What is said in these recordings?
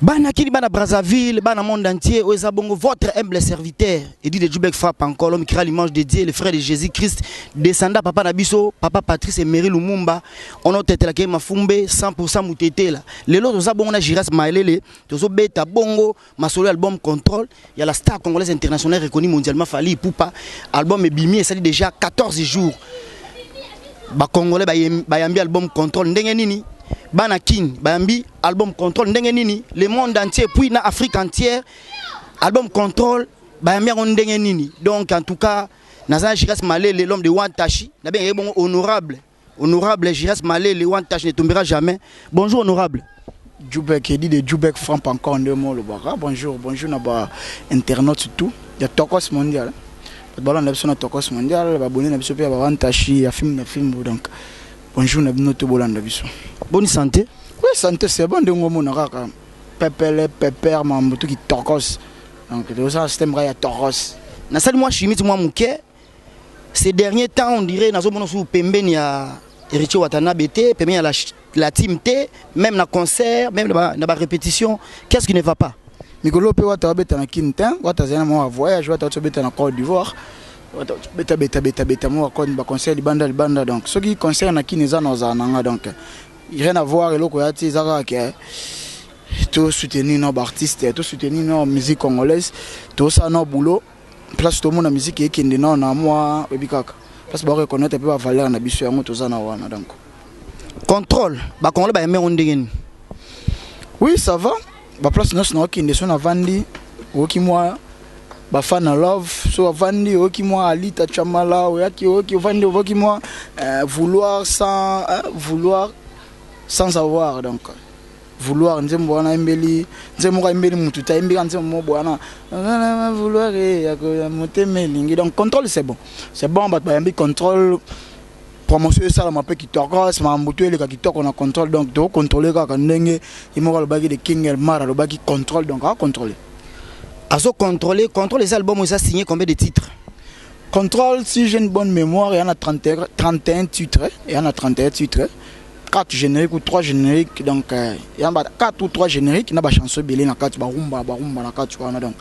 Bana Kini, bana Brazzaville, bana monde entier, oyo eza bongo votre humble serviteur, Eddy de Djubek frappe encore, l'homme qui rend l'image de Dieu, le frère de Jésus-Christ, descendant papa na biso, papa Patrice et Mary Lumumba, on a tete la ke mafumbe 100% mutetela. Lelo toza bongo na Giras Maelele, tozo beta bongo masolo album Contrôle, il y a la star congolaise internationale reconnue mondialement Fally Ipupa, album ebimi esali déjà 14 jours. Ba Congolais bayambi album Contrôle ndenge nini? Bana Kin bayambi album Contrôle ndenge nini? Le monde entier puis na Afrique entière album Contrôle bayambi yango ndenge nini? Donc en tout cas naza Giras Malele, l'homme de Wantashi, na bien bon honorable, honorable Giras Malele Wantashi ne tombera jamais. Bonjour honorable. Djoubek, il dit de Djoubek frappe encore en deux mots le bara. Bonjour, bonjour na ba internautes tout. Il y a Tokos mondial. Bala na biso na Tokos mondial, ba abonné na biso pe ba Wantashi ya film na film donc bonjour na bino to bolanda biso. Bonne santé. Oui, santé c'est bon ndongo mona kaka. Pepele pepper mambo tout qui Tokos. Donc tout ça système ya Tokos. Na sali moi chimite moi muke. Ces derniers temps on dirait nazo mona sous pembeni ya Héritier Watanabe te, pembeni ya la team te, même na concert, même na ba répétition, qu'est-ce qui ne va pas? Mikolo pe wata beta na Kintin, wata zena mo voyage, wata beta na Côte d'Ivoire. Wata beta beta beta beta mo ko ba concert libanda libanda donc ce qui concerne na Kin eza na za nanga donc rien à voir eloko ya ti ezaka ke to soutenir nos artistes, to soutenir nos musique congolaise, to ça nos boulot place to mona musique ekende na na moi ebikaka parce ba reconnaître pe ba valeur na biso yango toza na wana donc contrôle ba congolais ba aimer ndenge nini? Oui, ça va. Ba place nyonso na okende so na vandi oki moi ba fan na love so vandi oki moi Alita Chamala oyaki oki vandi oki moi vouloir sans vouloir sans avoir donc vouloir nzembo wana embeli nzembo moko embeli mutu ta embeli nzembo moko wana vouloir ya ko motema elingi donc contrôle c'est bon, c'est bon bato bayambi contrôle promotion esalama mpe kitoko makambo to eleka kitoko na contrôle donc to contrôler kaka ndenge ye moko alobaki de King Elmar alobaki contrôle donc a contrôler azo contrôler contrôle les albums ils a signé combien de titres? Contrôle si j'ai une bonne mémoire il y en a 31 titres, il y en a 31 titres, 4 génériques ou 3 génériques donc il y en a 4 ou 3 génériques na ba chanson belé na 4 ba rumba ba rumba na 4 wana donc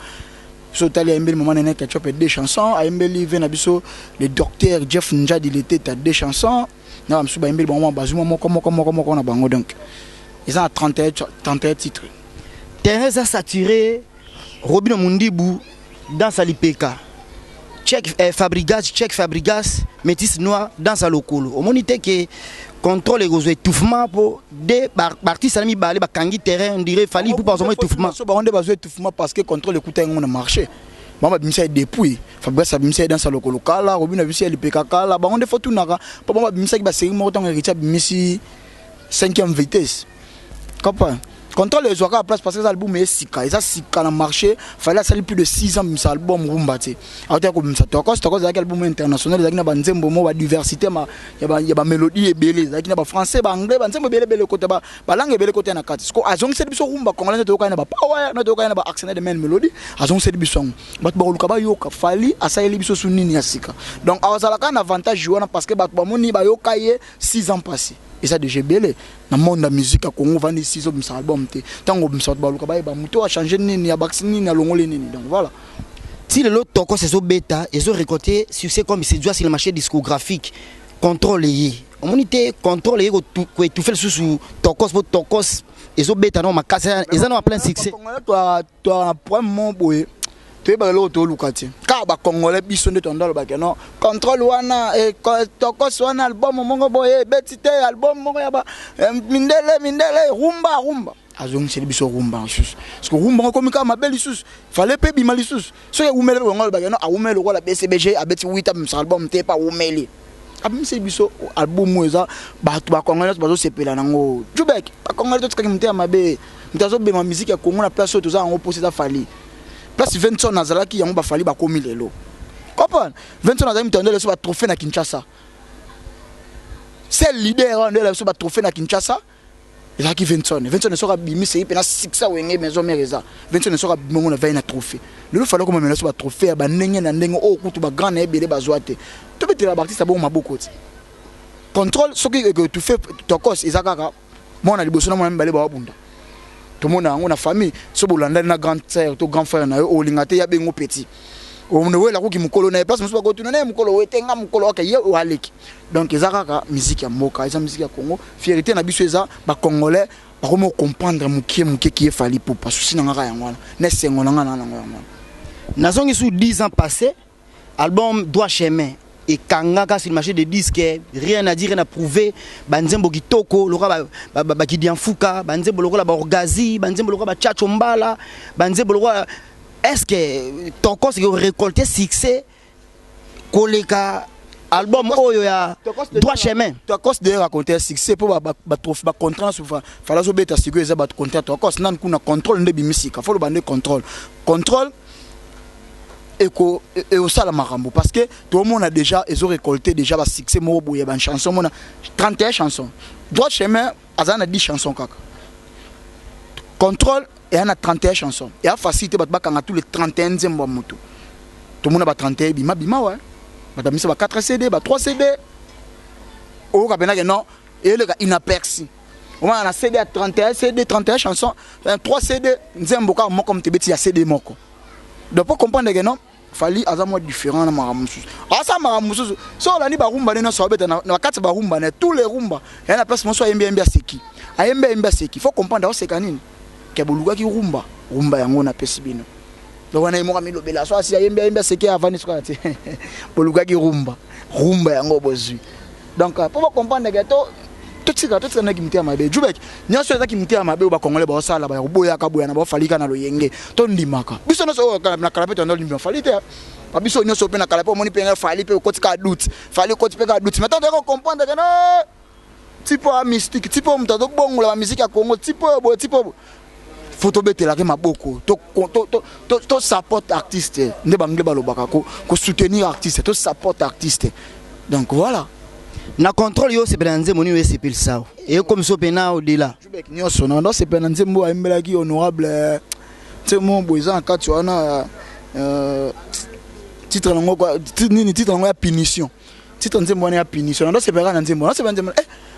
so tali ayembeli maman nene Ketchup et 2 chansons ayembeli ve na biso le docteur Jeff Njadi il était à 2 chansons na biso ba yembeli bango bazuma moko moko moko moko na bango donc ils ont 31 titres. Terrain a saturé Robin Mundibu dans sa lipeka check Fabregas check Fabregas métis noir dans sa lokolo omoni te que contrôle egozo étouffement pour des artistes ami balé ba kangi terrain on dirait Fally pour pas étouffement so ba onde bazo étouffement parce que contrôle écouta ngo na marché ba ba bimisa depuis Fabregas abimisa dans sa lokolo kala Robin abimisa lipeka kala ba onde faut tunaka po ba bimisa ki ba série moko tango Héritier abimisi 5e vitesse comprends contrôle ezwaka place parce que album est sika eza sika na marché fallait asali plus de 6 ans bimisa album rumba te auta ko bimisa tokos tokos ezalaki album international ezalaki na banzembo mo ba diversité ma ya ba ya ba mélodie ebele ezalaki na ba français ba anglais banzembo ebele ebele kota ba ba langue ebele kota na kati siko azongiseli biso rumba congolais toyoka na ba power na toyoka na ba accent de même mélodie azongiseli biso yango bato bakoluka bayoka Fally asaleli biso su nini ya sika donc azalaka na avantage wana parce que bato bamoni bayoka ye 6 ans passés eza déjà ebele na monde ya musique ya Congo vandi 6 ans bimisa album te ntango bimisa bato baluka bayeba moto a changer nini abakisi nini alongoli nini donc voilà. Ti lelo Tokos ezobeta ezo récolter succès comme c'est dû sur le marché discographique contrôle ye omoni te contrôle ye koétouffer lisusu Tokos po Tokos ezobeta no makasi eza no plein succès. Toi na problème mo boye toyebaka eloko toluka te kaka bacongolais biso nde tondo alobaka non contrôle wana Tokos wana album moko boye ebeti te album moko ya ba mindele mindele rumba rumba azongiseli biso rumba lisusu parce que rumba ngo ekomi kaka mabe lisusu fallait mpe bima lisusu soki ewumeli mpe bango alobaka non awumeli lokola BCBG abeti 8 abimisa album te pa awumeli abimiseli biso album oyo eza bato bacongolais nyonso bazosepela nango Djoubek bacongolais totikaki motema mabe moto azobema musique ya Congo na place oyo toza yango mposa eza Fally place Vincent azalaki yango bafali bakomi lelo comprendre Vincent azalaki moto andele so batrophée na Kinshasa c'est leader wana ndele so batrophée na Kinshasa ezalaki Vincent Vincent soki abimisi ye mpe na succès Wenge Maison Mère eza Vincent soki abimi na vai na trophée lelo Fally komamela so batrophée ya bandenge na ndenge oyo kutu bagrand na ebele bazwa te tobetela baartiste abongo maboko ti contrôle soki étouffe Tokos eza kaka mwana liboso na mwana mibale bawabunda. Tomona yango na famille. So bolandani na grande sœur to grand frère na yo, olinga te ya bengo petit. Omowela koki mokolo na ye, place mosusu bakotuna na ye mokolo oyo te, nga mokolo oke ye oyo aleki. Donc eza kaka musique ya mboka, eza musique ya Congo. Fierté na biso eza bacongolais bakomi comprendre mokie mokie ki Fally Ipupa. Susi na nga kaka yango wana, na esengo na nga na nango yango wana. Nazongi sur 10 ans passé, album Droit Chemin ekangaka sur le marché de disques, rien à dire, rien à prouver. Banzembo kitoko lokola bakidianfuka, banzembo lokola baorgazi, banzembo lokola bachacho mbala, banzembo lokola. Est ce que Tokos récolter succès koleka album oyo ya Droit Chemin? Tokos de raconter succès mpo bacontraint fala azobeta. Sikoyo eza bacontraint Tokos nani kuna? Contrôle nde bimisika fo loba nde contrôle, contrôle eko eosala makambo, parce que tomona déjà ezorécolter déjà basuccès moko boye. Bachanson mona 31 chanson, Droit Chemin aza na 10 chansons kaka, Contrôle eya na 31 chansons. Eya facile te bato bakanga tous les 31 nzembo ya moto. Tomona ba 31 bima bima wa bato bamisa ba 4 CD, ba 3 CD, oyoka mpenake non, eyeleka inaperçu. Omona na CD ya 31 CD, 31 chansons, 3 CD, nzembo kaka moko moto ebeti ya CD moko. Donc po comprendre que non, Fally aza mwa différent na makambo mosusu, asala makambo mosusu. So olandi barumba nde nyonso abeta na kati ya barumba ne, tous les rumba ya na place mosusu, ayembi, ayembi, aseki, ayembi, ayembi, aseki. Faut comprendre aoseka nini, ke bolukaki rumba, rumba yango napesi bino. Donc wana ye moko amilobela so asi ayembi, ayembi, aseki, avandi soka te, bolukaki rumba, rumba yango bozwi. Donc mpo bacomprendre ke to totika, totika ndaki motema mabe. Jubek nyonso ezaki motema mabe oyo bakongole baosala, baya koboyaka boya na baofalika na loyenge. Tondimaka biso nyonso oyo na kala mpe tondondima Fally te. Babiso nyonso mpe na kala mpe omoni mpe Fally mpe okoti kaka doute, Fally okoti mpe kaka doute. Maintenant toyaka comprendre ke no, tipo ya mystique, tipo oyo moto azobongola bamusique ya Congo, tipo oyo boye, tipo oyo faut tobetelaka maboko, tosupport artiste. Nde bangle balobaka kosoutenir artiste, tosupport artiste. Donc voilà. Na Contrôle, yo osepela na nzembo nini oyo esepelisa eyokomi so mpena au-delà? Jubek nyonso na ndo osepela na nzembo ayembelaki honorable, nzembo boye eza na kati wana, titre nango nini? Titre nango ya Punition. Titre nzembo wana ya Punition. Na ndo osepelaka na nzembo, nasepela nzembo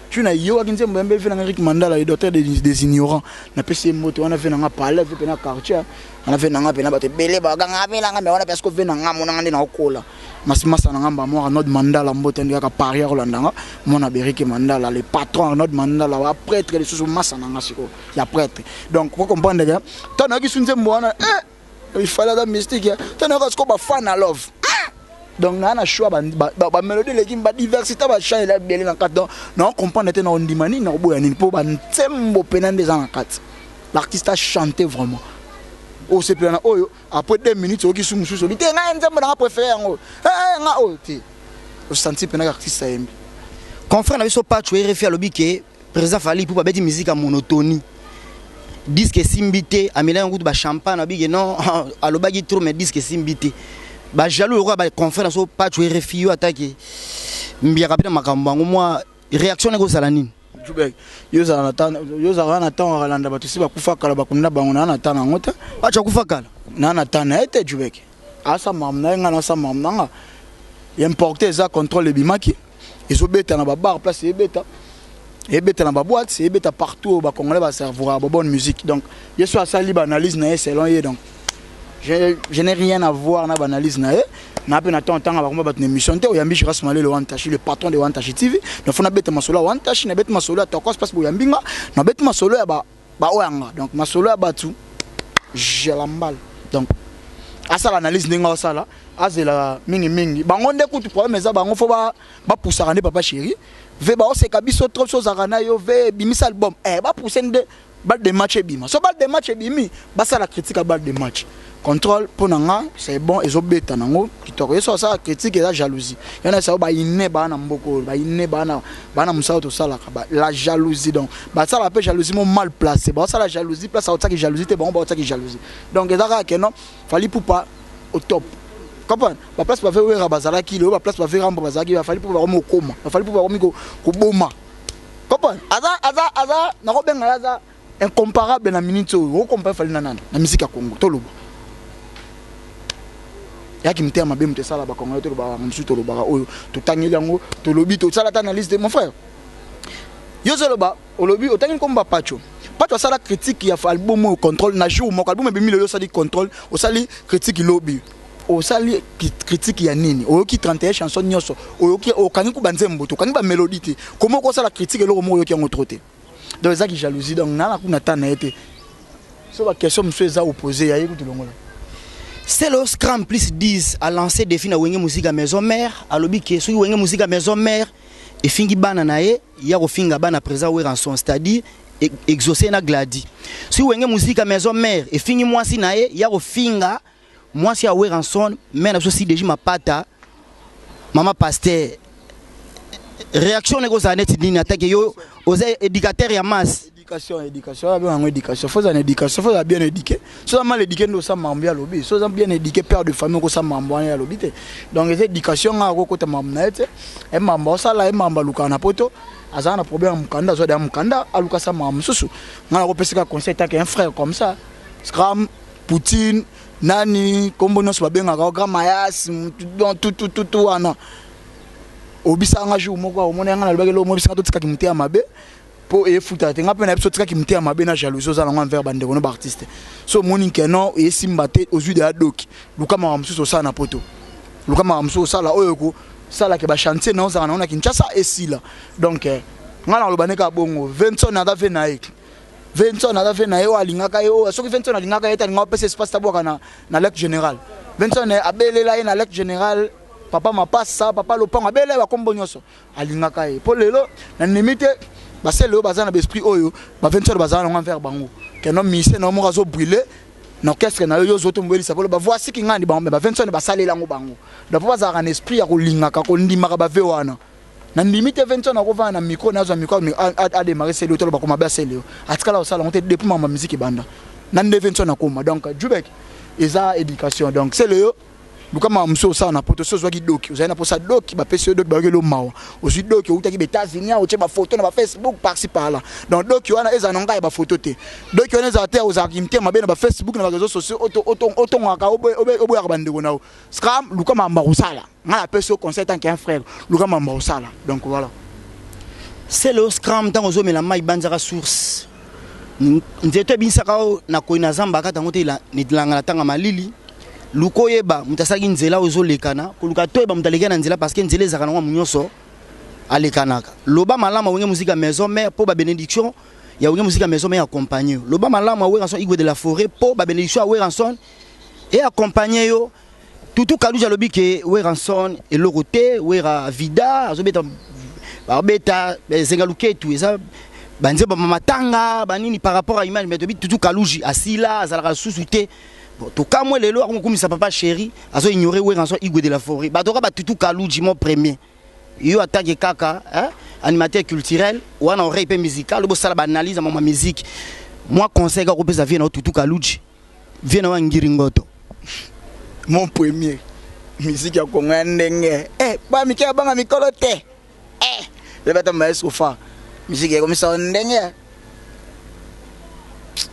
tu nayokaki nzembo yambe ve nanga Rik Mandala, le docteur des ignorants. Napesi ye mbote wana, ve nanga palais, ve mpena quartier wana, ve nanga mpena bato ebele baganga ve nanga. Me wana parce que ve nanga monanga nde naokola masimasa nanga mbamo. Arnaud Mandala, mbote nde kaka paria kolandanga mwana Berike Mandala, le patron Arnaud Mandala wa prêtre lisusu, masa nanga sikoyo ya prêtre. Donc po comprendre ke ntango nayoki su nzembo wana, il fallait aza mystique. Ntango nayoka sikoyo bafan na love, donc naa na choix, bamélodie eleki, badiversité, bachant ela ebele na kati. Donc naa comprendre te na ondima nini, na koboya nini, mpo banzembo mpena nde eza na kati. L'artiste a chanté vraiment. Osepela na oyo, après 2 minutes oyoki su mosusu, obi te, ngai nzembo nanga préféré yango nga oyo te. Osanti mpena artiste ayembi. Confrère na biso Pacho RFI alobi ke président Fally Ipupa abeti musique ya monotonie, disque esimbi te, amela yango kutu bachampagne. Abike non, alobaki trop, mais disque esimbi te. Bajaloux lokola baconfrère na biso Pacho RFI. Yo atake mbiaka mpe na makambo yango, mwa réaction ndenge ozala nini? Jubek, yo ozalaka na ntango akalanda bato si bakufa kala, bakunda bango. Naa na ntango yango te. Pacho akufa kala. Naa na ntango na ye te. Jubek asa makambo na ye, ngai nasa makambo na nga. Importe eza Contrôle ebimaki, ezobeta na babar, place ebeta, ebeta na baboîte, ebeta partout oyo bacongolais baservoiraka babonne musique. Donc ye so asali baanalyse na ye selon ye. Donc je n'ai rien à voir na baanalyse na ye. Na mpe na temps ntanga bakoma bato na émission te. Oyambi Jiras Malele Wantashi, le patron de Wantashi TV. Donc fo nabeta masolo ya Wantashi, nabeti masolo ya Tokos place boyambi nga, nabeti masolo ya baoyo yanga. Donc masolo ya bato jelambal. Donc asala analyse ndenge asala, azela mingimingi bango nde kutu problème eza bango. Fo bapusaka nde papa chéri ve baoseka biso trop. So ozalaka na yo ve ebimisa album, bapuse nde balle de match ebima. So balle de match ebimi, basala critique ya balle de match. Contrôle mpo na nga c'est bon, ezobeta nango kitoko. Ye so asala critique, eza jalousie. Yana esa bayine baa na mboka oyo, bayine baa na mosala tosalaka la jalousie. Donc basala mpe jalousie mo mal placé, baosala jalousie place aotiaki jalousie te, bango baotiaki jalousie. Donc eza kaka ke non, Fally Ipupa au top. Comprendre baplace bave Wera bazalaki lelo, baplace bave Rambo bazalaki, baFally Ipupa bakomi kokoma, baFally Ipupa bakomi koboma. Comprendre aza nakobenga ye aza incomparable na minute oyo. Okompare Fally na nani na musique ya Congo? Toloba yaki motema mabe moto esala bakongole. Tolobaka mosusu, tolobaka oyo totangeli yango, tolobi, tosala ata analyse te. Mon frère, yo ozoloba, olobi otangi nkombo Pacho. Pato asala critique ya album oyo Contrôle na jour moko. Album ebimi lelo, osali Contrôle, osali critique lobi. Osali critique ya nini? Oyoki 31 chanson nyonso, oyoki, okangi ku banzembo te, okangi bamélodie te. Komo okosala critique eloko moko oyoki yango trop te? Donc ezaki jalousie. Donc nana kuna ta na ye te. So baquestion mosusu eza opposé ya ye kutu, longola. Celeo Scram plus 10 a lancé défi na Wenge Musica Maison Mère. Alobi ke soki Wenge Musica Maison Mère efingi bana na ye, ya kofinga bana président Werrason, c'est-à-dire Exaucé na Glady. Soki Wenge Musica Maison Mère efingi mwasi na ye, ya kofinga mwasi ya Werrason, mère na biso CDJ Mapata, mama pasteur. Réaction nekozala neti nini, atake yo oza éducateur ya masse? Éducation, éducation, oyo yango éducation. Faut ozala na éducation, faut ozala bien éduqué. So oza mal éduqué nde osala mambo ya lobi. So oza bien éduqué, père de famille, okosala mambo wana ya lobi te. Donc eza éducation. Nga akokota mambo na ye te. Ye mambo osala ye, mambo alukaka na poto, azala na problème ya mokanda, azwa deya mokanda, aluka sa mambo mosusu. Nga nakopesaka conseil take un frère comme ça. Scram, Poutine, nani, kombo nyonso babengaka, grand mayas, donc tout wana obisanga jour moko omoni nga nalobaki eloko moko, obisanga totikaki motema mabe mpo efuta te. Nga mpe na biso otikaki motema mabe na jalousie oza nango envers bandeko no baartiste. So omoni keno esimba te, ozwi deya doki, luka makambo mosusu osala na poto, luka makambo mosusu osala oyo ekosalaka bachantier na ozala nango na Kinshasa esila. Donc nga naloba nde kaka bongo. Vincent aza ve na ye, Vincent aza ve na ye oyo alingaka ye. Oyo soki Vincent alingaka ye te, alingaka opesa espace tabwaka na lec général. Vincent abelela ye na lec général, papa mapasa, papa lopango, abelela ye bakombo nyonso. Alingaka ye mpo lelo nandimi te basele oyo baza na baesprit oyo baVincent bazala nango envers bango. Keno musicien na yo moko azobrûle na orchestre na yo, yo ozotomboyelisa polo bavoici kingandi bango. Me baVincent basalela yango bango. Donc mpo bazalaka na esprit ya kolingaka, kondimaka bave wana, nandimi te Vincent akovanda na micro, nazwa micro, adémarre sele oyo, toloba koma be asele oyo atikala kosala yango te depuis mama musique ebanda na nde Vincent akoma. Donc Jubek, eza éducation. Donc sele oyo, luka makambo mosusu osala na poto. So ozwaki doki, ozali na mposa doki, bapesi yo doki, bayokeli yo mawa, ozwi doki, outaki baÉtats-Unis, otie bafoto na bafacebook par-ci par-là. Donc doki wana ezala na ngai ya bafoto te. Doki wana ezala te ozalaki motema mabe na bafacebook, na baréseaux sociaux, otongaka, oboyaka bandeko na yo. Scram, luka makambo kosala. Ngai napesi yo conseil tant qu'un frère, luka makambo kosala. Donc voilà. Celeo Scram, ntango ozomela mai, banzaka source. Nzete ebinisaka oyo na koi na zamba kata yango te, elanga na ntanga malili. Luka oyeba moto asalaki nzela oyo ozolekana. Koluka toyeba moto aleki na nzela, parce que nzela ezalaka nango nyonso alekanaka. Loba malamu Wenge Musica Maison Mère mpo babénédiction ya Wenge Musica Maison Mère accompagne yo. Loba malamu ya Werrason Igwe de la Forêt mpo babénédiction ya Werrason e accompagne yo. Tutu Kaluja alobi ke Werrason eloko te, Wera vida, azobeta, babeta ezenga luketu, eza banzembo bamatanga banini par rapport à image. Mais tobi Tutu Kaluji asila, azalaka susu te. Bon, tokamwe lelo akomokumisa papa chéri, azo ignorer Werrason Igwe de la Forêt. Bato kaka batutu Kaluji mo premier. Yo atake kaka, hein? Animateur culturel wana, oreille mpe musical, bosala baanalyse ya mama musique. Mwa conseil kaka kopesa vie na yo, Tutu Kaluji, vie na yo ya ngiri ngoto. Mon premier, musique ya Kongo ya ndenge ba mike abanga mikolo te. Lebata maestro fa musique ekomisa ndenge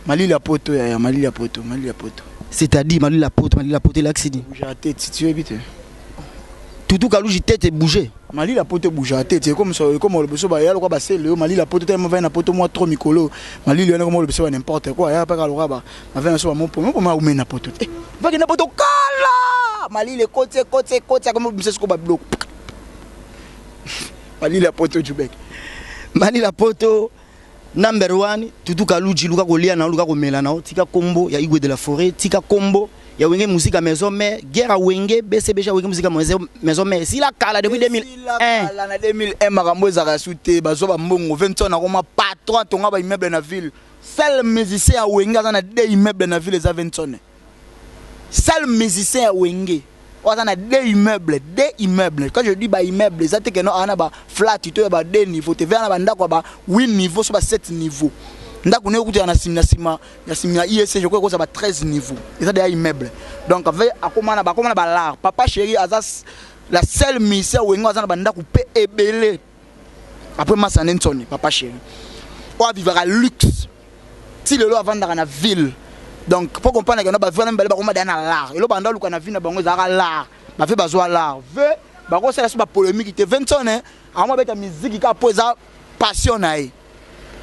malili ya poto ya malili ya poto, malili ya poto. C'est-à-dire malili ya poto? Malili ya poto elakisi nini? Bouger tête, tu yebi te? Tutu Kaluji, tête bouger. Malili ya poto ebouger tête, ekoma olobi so baya lokwa basele oyo malili ya poto te. Mavai na poto mwa trop mikolo, malili wana ekoma olobi so ba n'importe quoi. Ya paka lokwa ba mavai na so bamopo mopo aume na poto te, vaki na poto kala, malili ekoti, ekoti, ekoti, akomi obimisa siko babiloko. Malili ya poto, Jubek. Malili ya poto number one. Tutu Kaluji, luka kolia na yo, luka komela na yo. Tika kombo ya Igwe de la Forêt, tika kombo ya Wenge Musica Maison Mère. Guerre ya Wenge BCBG, ya Wenge Musica Maison Mère esila kala depuis 2001. Kala na 2001. Makambo ezalaka su te. Bazwa bambongo, Vincent akoma patron, atonga baimmeuble na ville. Seul musicien ya Wenge aza na deux immeuble na ville eza Vincent. Seul musicien ya Wenge oyo aza na deux immeuble, deux immeuble. Quand je dis ba immeuble, eza te keno aza na ba flat to ya ba deux niveau te. Ve na bandako ya ba 8 niveau so ba 7 niveau. Ndako ne okutela na nsima, na nsima ya nsima ya ISC, je crois ekozala ba 13 niveau. Eza deya immeuble. Donc ve akoma na bakoma na balar. Papa chéri aza la seule musicien Wenge aza na bandako mpe ebele après Masa Nensoni. Papa chéri oyo avivaka luxe ti lelo, avandaka na ville. Donc po comprendre ke no bave wana mibale bakoma deya na lar. Elo banda oluka na vie na bango ezalaka lar. Bave bazwa lar, ve bakosala so bapolémique te. Vincent akoma beta miziki kaka mpo eza passion na ye.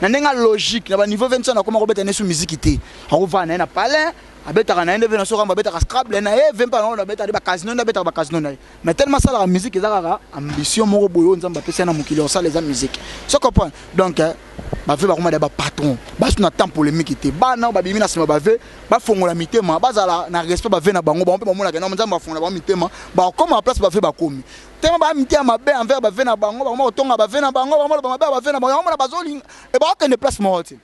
Na ndenge logique, na ba niveau 25 akoma kobeta ne su musique te. Akovanda na ye na palais, abetaka na ye nde na soka abetaka Scrabble na ye, vempa na abetaka ba casino, nde abetaka ba casino na ye. Mais tellement asalaka musique, eza kaka ambition moko boye oyo Nzambe apesi ye na mokili, osala eza musique. So comprendre? Donc bave bakoma da bapatron, basu na temps polémique te. Bana oyo babimi na nsima, bave bafongola mitema, bazala na respect. Bave na bango, bango mpe bamonaka na Nzambe bafongola bango mitema, bakoma place bave bakomi. Tellement baa mitema mabe envers bave na bango, bakoma kotonga bave na bango, bakoma loba mabe ya bave na bango. Yango mona bazolinga e bakokende place moko te.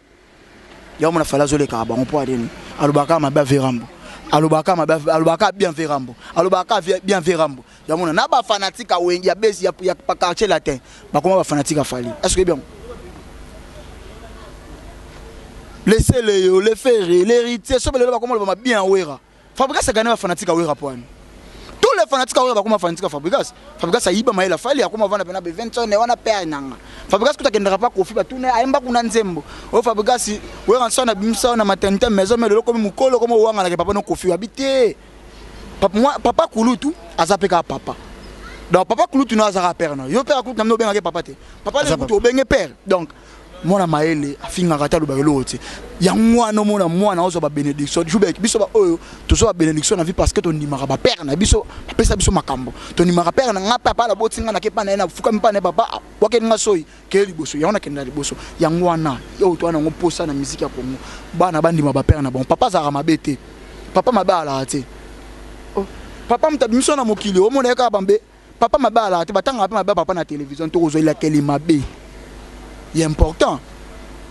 Yango mona Fally azolekaka bango mpo adeni alobaka mabe ave Rambo, alobaka mabe, alobaka bien ve Rambo, alobaka bien ve Rambo. Yango mona na bafanatique ya Wenge, ya besi, ya Quartier Latin, bakoma bafanatique ya Fally. Est ce que bien les Léo, les Ferré, l'héritier, so belelo bakoma loba bien Wera. Fabregas agane bafanatique ya Wera po ani tous les fanatiques ya Wera bakoma fanatique ya Fabregas. Fabregas ayiba mayele Fally, akoma vanda pena be 20 wana père nanga. Fabregas kuta akendaka pa Kofi, batuna ayemba kuna nzembo oyo Fabregas Wera nso na bimisa na maternité maison, mais lelo komi mokolo komo owanganaka papa no Kofi abi te. Papa, moi, papa kulutu aza mpe kaka papa. Donc papa kulutu no azaka père no yo, père kulutu na mino obengaki papa te, papa Aza le kutu obenge père. Donc mwana mayele afingaka te, alobaka eloko te. Yango wana omona mwana ozwa babénédiction. Jubek, biso baoyo tozwa babénédiction na vie parce que tondimaka bapère na biso, bapesa biso makambo. Tondimaka père na nga, papa naboti nga, nake pa na ye, nafukami mpa na ye, papa wakeli nga soyi keye liboso, yango nakenda liboso. Yango wana oyo towana yango mposa na musique ya Congo, bana bandima bapère na bango. Papa azalaka mabe te, papa mabe alaka te. Oh, papa moto abimiso na mokili, omona ye kaka bambe. Papa mabe alaka te, batangaka mpe mabe papa na télévision to kozwa elakeli mabe ya important.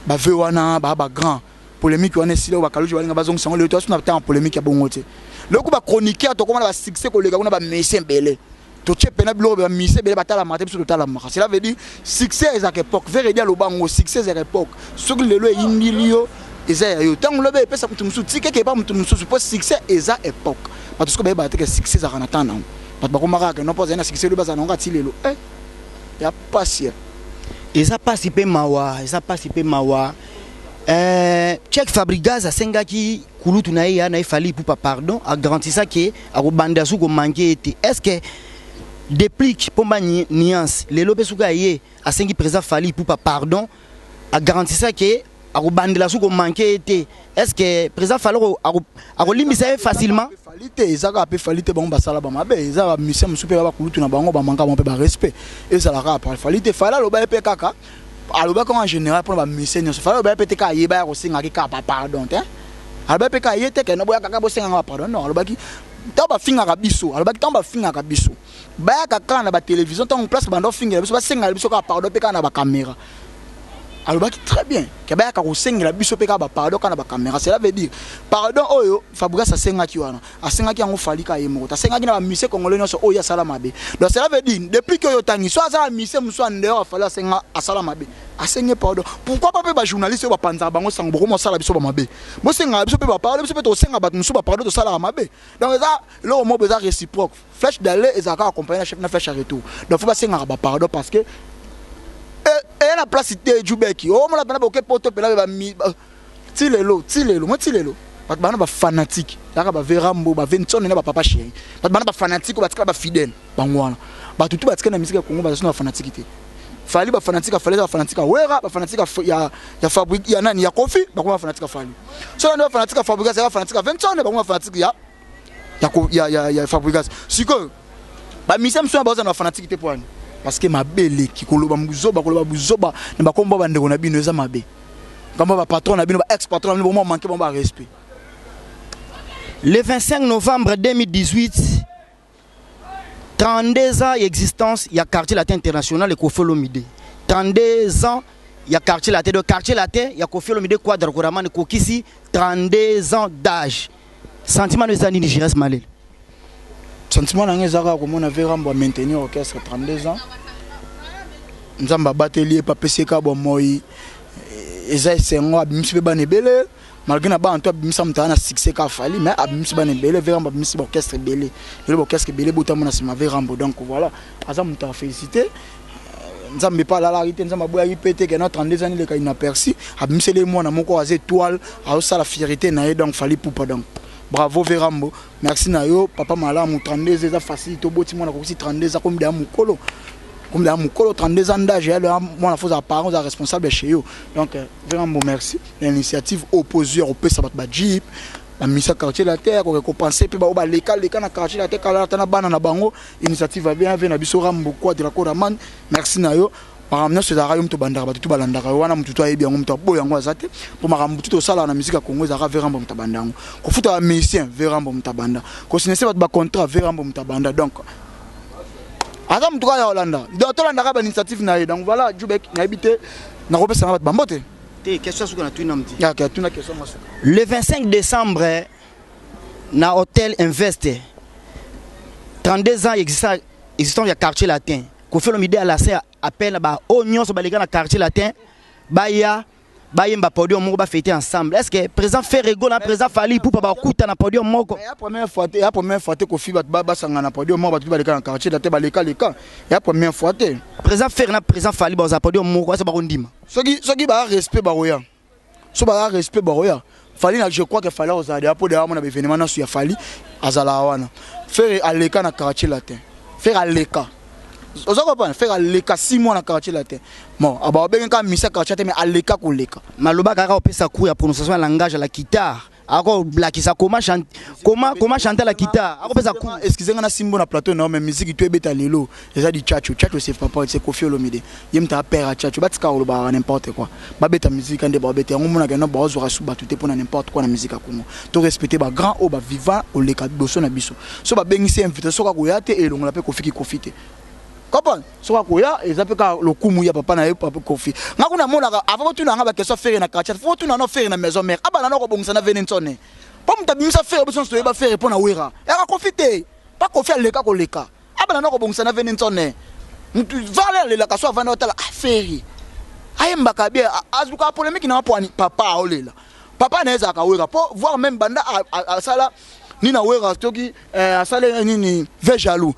Bave wana baa bagrand polémique wana esila. Oyo bakaluji balinga bazongisa yango lelo, toasuna ntango polémique ya bongo te. Loko bachroniqueur tokoma na basuccès koleka kuna bamusicien ebele, totie pena biloko, bamusicien ebele batalamaka te, biso totalamaka. Cela veut dire succès ezalaka époque. Veredi aloba yango, succès ezalaka époque. Soki lelo eyindili yo, eza ya yo. Ntango lobi epesa moto mosusu, tikeke epa moto mosusu, mpo succès eza époque. Bato soki bayebaka te ke succès ezalaka na temps nango, bato bakomaka kaka no mpo azali na succès lobi, azala nango ati lelo. Ya pasi. Eza pasi mpe mawa, eza pasi mpe mawa. Chek Fabregas asengaki kulutu na ye ya na ye Fally Ipupa pardon, agarantisa ke akobanda su komanke ye te. Est ce que déplique mpomba nuance lelo mpe soki aye asengi président Fally Ipupa pardon, agarantisa ke akobandela su komanke ye te, est ce que président Fally akolimbisa ye facilement? Fally te, eza kaka mpe Fally te. Bango basala bamabe, eza bamusicien mosusu mpe bakulutu na bango bamanka bango mpe barespect. Ezalaka kaka Fally te. Fally aloba ye mpe kaka, alobaki en général mpona bamusicien nyonso. Fally aloba ye mpe te kaka yeba ya kosengaki kaka bapardon te. Alobaki mpe kaka ye te kende boya kaka bosenganga bapardon, non. Alobaki ntango bafingaka biso, alobaki ntango bafingaka biso, bayaka kaka na batélévision, ntango place banda ofingela biso, basengela biso kaka pardon mpe kaka na bacaméra. Alobaki très bien ke bayaka kosengela biso mpe kaka bapardon kaka na bacaméra. Cela veut dire pardon oyo Fabregas asengaki wana, asengaki yango Fally kaka ye moko te, asengaki na bamusicien congolais nyonso oyo asala mabe. Donc cela veut dire depuis ke oyo otangi so aza bamusicien mosusu en dehors, afali asenga asala mabe, asenge pardon. Pourquoi pas mpe bajournaliste oyo bapanzaka bango sango, bokoma osala biso bamabe, bosengaka biso mpe bapardon? Biso mpe tosenga bato mosusu bapardon, tosalaka mabe. Donc eza eloko moko eza réciproque. Flèche d'aller ezalaka accompagné na chef na flèche ya retour. Donc faut basengaka bapardon parce que eya na place te. Jubeki omona mpena boke poto mpena ti lelo, ti lelo mo, ti lelo bato bana bafanatique kaka baverambo, baventsone na bapapa chéri. Bato bana bafanatique oyo batikala bafidèle, bango wana. Bato tu batikala na musique ya Congo baza so na bafanatique te. Fally, bafanatique ya Fally eza bafanatique ya Wera, bafanatique ya Fabrique, ya nani, ya Kofi, bakoma bafanatique ya Fally. So nde bafanatique ya Fabregas ya bafanatique ya Ventone, bakoma bafanatique ya Fabregas. Sikoyo bamusicien mosusu baza na bafanatique te. Po wani? Parce que mabe eleki. Koloba buzoba, koloba buzoba na bakombo bandeko na bino eza mabe. Kambo bapatron na bino, ba ex patron na bino, boma manke bango barespect. Le 25 novembre 2018, 32 ans d'existence ya Quartier Latin International et Koffi Olomide. 32 ans ya Quartier Latin, de Quartier Latin ya Koffi Olomide Quadra Koraman kokisi 32 ans d'âge. Sentiment no eza nini, Gires Malele? Sentiment na ngai eza kaka komona Verambo maintenir orchestre 32 ans. Nzambe abateli ye, apesi ye kaka bomoi, eza esengo. Abimisi mpe bana ebele, malgré na bana to abimisa moto aza na succès kaka Fally, mais abimisi bana ebele. Verambo abimisi baorchestre ebele, lelo baorchestre ebele ebotama na nsima Verambo. Donc voilà, aza moto ya félicité. Nzambe mpe alalaki te, Nzambe aboyaki mpe te kena 32 ans eleka inaperçu. Abimiseli ye mwana moko aza étoile, azosala fierté na ye, donc Fally Ipupa. Donc bravo Verambo, merci na yo papa malamu. 32 eza facile, toboti mwana kokisi 32, akomi deya mokolo. Comme ya mokolo 32 ans d'âge ya mwana faut za parents za responsable chez yo. Donc vraiment bon merci l'initiative opposée opesa bato ba jeep bamisa quartier la terre korekompense mpe bao baleka leka na quartier la terre kala ata na bana na bango. Initiative ya bien ave na biso Rambo Quadra Koraman, merci na yo. Makambo nyonso ezalaka yo moto obandaka, bato tu balandaka yo wana. Motu to ayebi yango, moto aboyo yango aza te, mpo makambo tu tosalaka na musique ya Congo ezalaka ve Rambo moto abanda yango. Kofuta bamusicien, ve Rambo moto abanda. Kosinese bato bacontrat, ve Rambo moto abanda. Donc aza motu kaka ya kolanda, donc tolandaka bainitiative na ye. Donc voilà, Jubek, nayebi te nakopesanga bato bambote. Te, question suka na tuna mti. Yaka tuna question masuka. Le 25 décembre na hôtel Invest, 32 ans existant ya Quartier Latin, Koffi Olomide alase appel na ba oyo nyonso baleka na Quartier Latin, baya bayemba podium moko, bafete ensemble. Est ce que président Ferre Gola na président Fally Ipupa bakuta na podium moko? Ya première fois te, ya première fois te. Kofi, bato basangana na podium moko, bato baleka na Quartier Latin, baleka leka, ya première fois te. Président Ferre na président Fally bazala podium moko, asa bakondima? Soki baa respect, bakoya. So baa respect, bakoya. Fally na, je crois que Fally ozala deya, mpo deya mona baévénement nyonso ya Fally azalaka wana. Ferre aleka na Quartier Latin, Ferre aleka, oza comprendre, Ferre aleka 6 mois na Quartier Latin. Bon, babenge kaka misa Quartier te, mais aleka koleka. Maloba kaka opesa cours ya prononciation ya langage ya la guitare, akolakisa comment chanter la guitare, akopesa cours. Excusez nga na simbo na plateau na, mais musique to ebeta lelo eza di Tchatcho. Tchatcho, c'est papa, c'est Koffi Olomide, ye mutu apère ya Tchatcho. Batika kolobaka n'importe quoi, babeta musique nde babeta yango. Monaka no bazwaka su bato te mpona n'importe quoi na musique ya Congo. To respecte bagrand oyo bavivant oleka liboso na biso. So babengisi invité, soki akoya te, elongola mpe Kofiki Kofi te, comprendre. Soki akoya, eza mpe kaka lokumu ya papa na ye, papa Kofi. Nga kuna monaka, avant botuna nga baquestion Ferre na quartier, faut botuna no Ferre na Maison Mère, abana na kobongisa na vene nsone, mpo moto abimisa Ferre. Biso nyonso toyeba Ferre mpo na Wera, yaka Kofi te. Pa Kofi aleka koleka, abana na kobongisa na vene nsone. Mutu vale alelaka so avanda otala, ah, Ferre ayembaka bien, azukaka polémique na mpo papa aolela papa na ye ezalaka Wera, mpo voire même banda asala nini na Wera, soki asala nini ve jaloux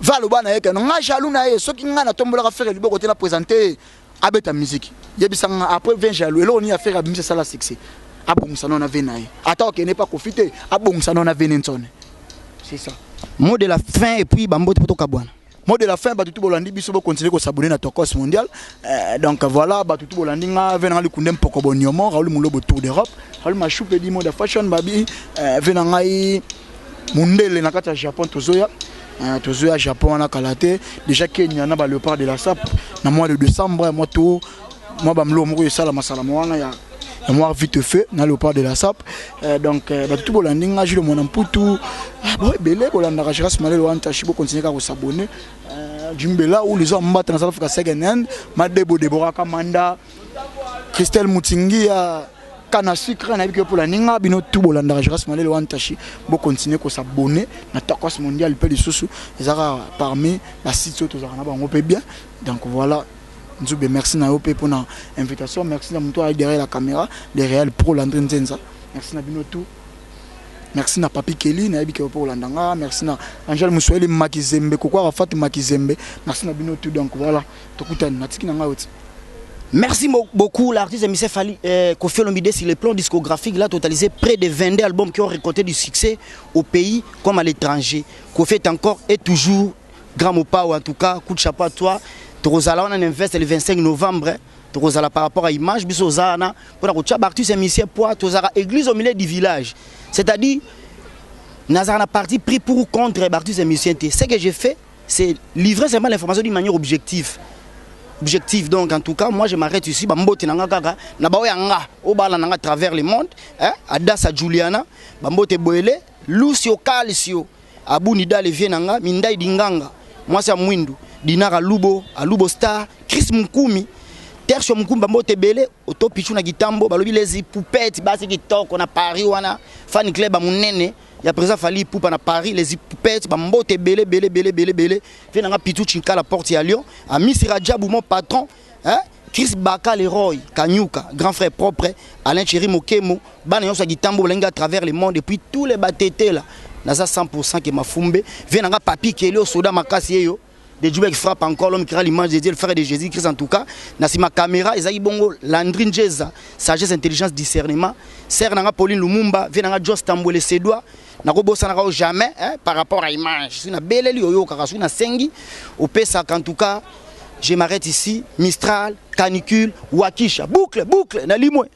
va aloba na ye ke nga jaloux na ye. Soki nga natombolaka Ferre liboko te na présente ye abeta musique, yebisa nga après 20 jaloux eloko nini affaire abimisa asala succès. Abongisa no na ve na ye, ata okende pa Kofi te, abongisa no na ve ne nsone, c'est ça. Mot de la fin et puis bambote po tokabwana. Mot de la fin, bato tu bolandi biso, bocontinue kosabonner na Tokos Mondial. Donc voilà, bato tu bolandi nga, ve na nga Likunde Mpoko Boniomo, Raoul Mulobo, Tour d'Europe, Raoul Machoupe di mode fashion babi, ve na ngai mundele na kati ya Japon. Tozoya, tozoya Japon wana kala te. Déjà Kenya na baléopard de la sap na mois de décembre, mois tour mwa bamiloko moko esala masalama wana ya mwa vite fait na léopard de la sap. Donc bato tu bolandi nga, Jules Mwana Mputu, bo ebele bolandaka Géras Malelo wana tashi, bocontinue kaka kosabonner. Jumbela ou les hommes mbata na South Africa, second hand Madebo, Deborah Kamanda, Christelle Mutingia kana sucre, nayebi ke mpola ninga bino tu bolandaka Géras Malelo wana tashi, bocontinue kosabonner na Tokos Mondial. Mpe lisusu ezaka parmi basite oyo tozalaka na bango mpe bien. Donc voilà, Nzube, merci na yo mpe mpona invitation. Merci na moto ayi derrière la caméra, le réel pro Landry Nzenza. Merci na bino tout. Merci na Papi Kelly, nayebi ke mpo kolanda nga. Merci na Angèle Muswahili Makizembe, Koko Arafat Makizembe. Merci na bino tout. Donc voilà, tokutani, natiki na ngai oti. Merci beaucoup, l'artiste M. Fally, Koffi Olomide. Sur le plan discographique, il a totalisé près de 22 albums qui ont récolté du succès au pays comme à l'étranger. Koffi est encore et toujours grand mopao. En tout cas, coup de chapeau à toi. Tokozala wana na Invest le 25 novembre. Tokozala par rapport à image biso ozala mpona kotia baartiste musicien poids. Tozalaka église au milieu du village, c'est-à-dire nazalaka na parti pris pour ou contre baartiste musicien te. Ce que j'ai fait, c'est livrer seulement l'information d'une manière objective, objective. Donc en tout cas, moi je m'arrête ici. Bambote nanga kaka na baoyo ya nga oyo balanda nga à travers le monde, hein? Adasa Juliana, bambote boele. Lucio Calcio Abunida, le vieux nanga Mindai Dinganga, mwasi ya mwindu Dinara Lubo, Alubo Star, Chris Mukumi, Tertio Mukumi, bambote ebele. Otopichu na Gitambo, balobi les poupettes basi kitoko na Paris wana, fan club ya monene ya président Fally Ipupa na Paris, les poupettes, bambote ebele ebele ebele ebele ebele. Vie nanga Pitu Chinkala, porte ya Lyon, Amisi Rajabu, mon patron, hein? Chris Baka, Leroy Kanyuka, grand frère propre Alain Chéri Mokemo, bana nyonso ya Gitambo bolengi à travers le monde et puis tous les batete là, naza 100% ke mafumbe. Vie nanga Papi Kelio Soda Makasi yeyo de Djubek frappe encore, l'homme qui rend l'image de Dieu, le frère de Jésus-Christ. En tout cas, na sima caméra ezaki bongo Landry Njeza, sagesse, intelligence, discernement. Sœur nanga Pauline Lumumba, vie nanga Jos Tambwele Sedoa, nakobosanaka yo jamais, hein, par rapport à image. Soki nabeleli, oyo kaka soki nasengi opesaka, en tout cas. Je m'arrête ici. Mistral, canicule, Wakisha. Boucle, boucle, na limwe.